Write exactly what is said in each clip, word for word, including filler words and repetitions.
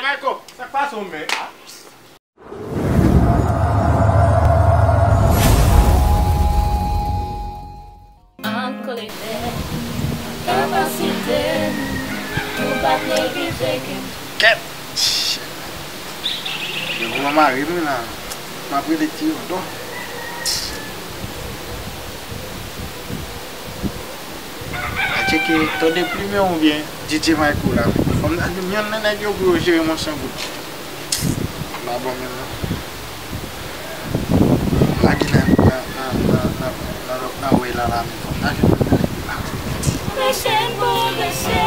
Mayko, sa k pase w menm? Uncle Ethan, kapasite m, ou pa t neglijeble. Kèt! Yo, kòman mari m la? M ap rele ti Odon. A tcheke, tande plimen oubyen D J Mayko la. Fò m, yonn nan nèg yo pou yo jere m san goud. M pa bon menm non. Lage nan, nan, nan, nan, nan, nan, nan wè la, la, men fò m ta jwenn nan nèg yo la. Mèsi pou mèsi.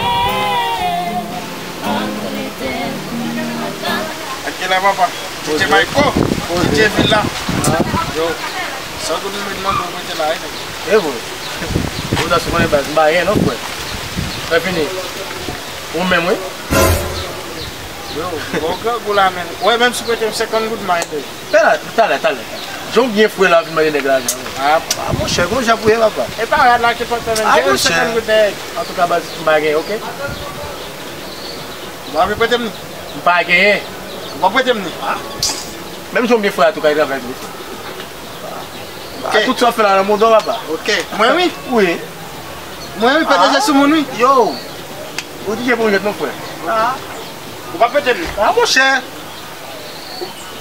Ak ki la, papa? D J Mayko, D J vil la. Yo. San goud mwen mande w prete la, wi, nèg. E vre. Ou ta sou konnen baz, m pa gen non, frè. Fè fini. Ou menm, wi. Yo, bon grangou la, men. Wè, menm si w prete m senkant goud, m a ede w. Talè, talè, talè. Jan w byen fre la, vin mande nèg lajan. A, a, monchè, konn jan pou ye, papa. E pa rad la ki enpòtan, menm. A, jere m senkant goud, nèg. Antouka, baz, m pa gen, oke? Ou pa vle prete m li? M pa genyen. Ou pa prete m li? A. Menm jan w byen fre a, antouka, e travay vre. A, tout sa w fè la nan modo, papa. Oke. Mwen, wi. Wi. Mwen, wi, P D G sou moun, wi. Yo. Ou di je pou jèt non, frè. A. Ou pa prete m li? A, monchè.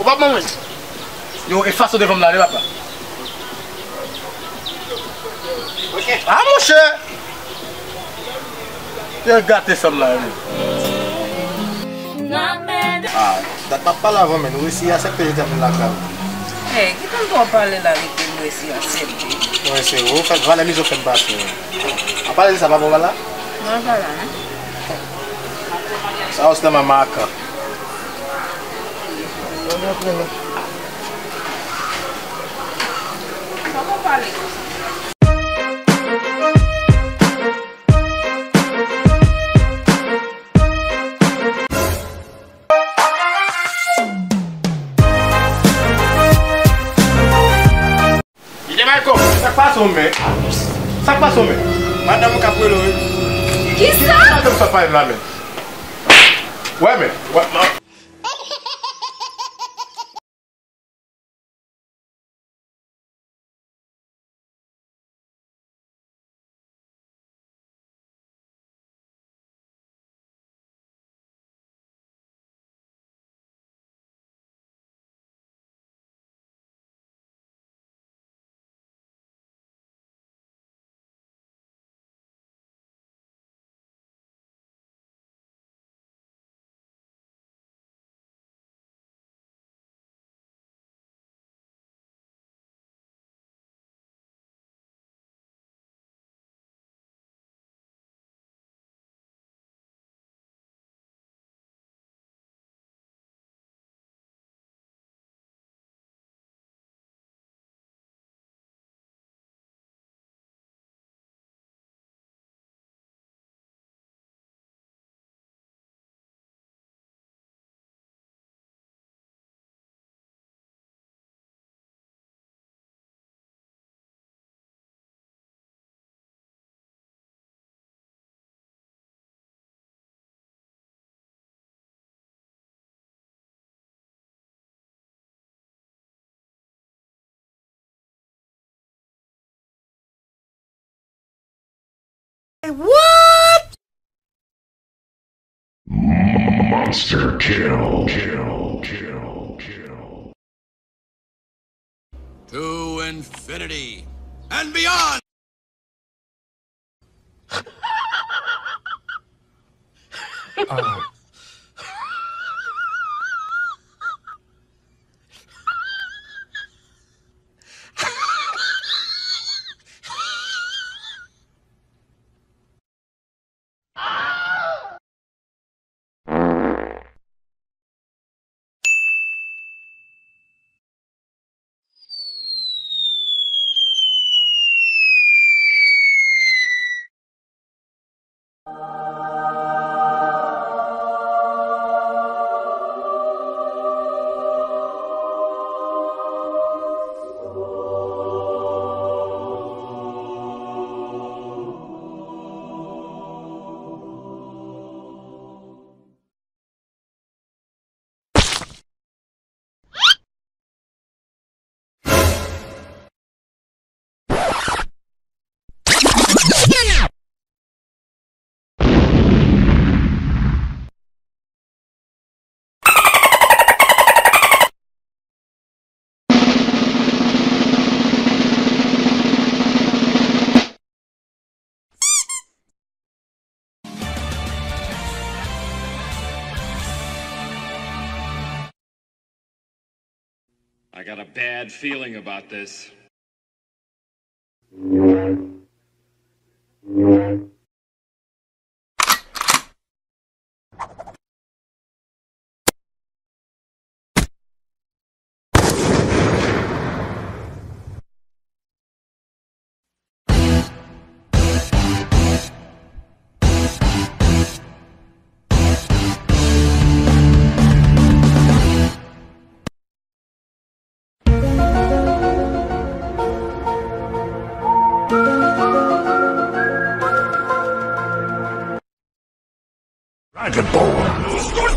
Ou pa ban mwen? Yo, e fason devan m la, wi, papa. Oke. A, monchè. Yo gate sa m la, wi. A, dat m ap pale avè w, men nou resi aksepte je tèmine lakay ou. Hey, ki tann ou ap pale la, li di m resi aksepte. Mwen se ou, fè valè mizo fè m pase. An pale de sa, pa bon la? Mwen pa la, non. Sa ou se nan makan. Sa pou pale konsa? Ide Mayko, sa k pase w menm? Sa k pase w menm? Madanm ou k ap rele w, wi. Kisa? Madanm sa pale la menm. Wè menm. Wè, ma- What? Monster kill. Kill, kill, kill. To infinity and beyond. I got a bad feeling about this. Dragon Ball.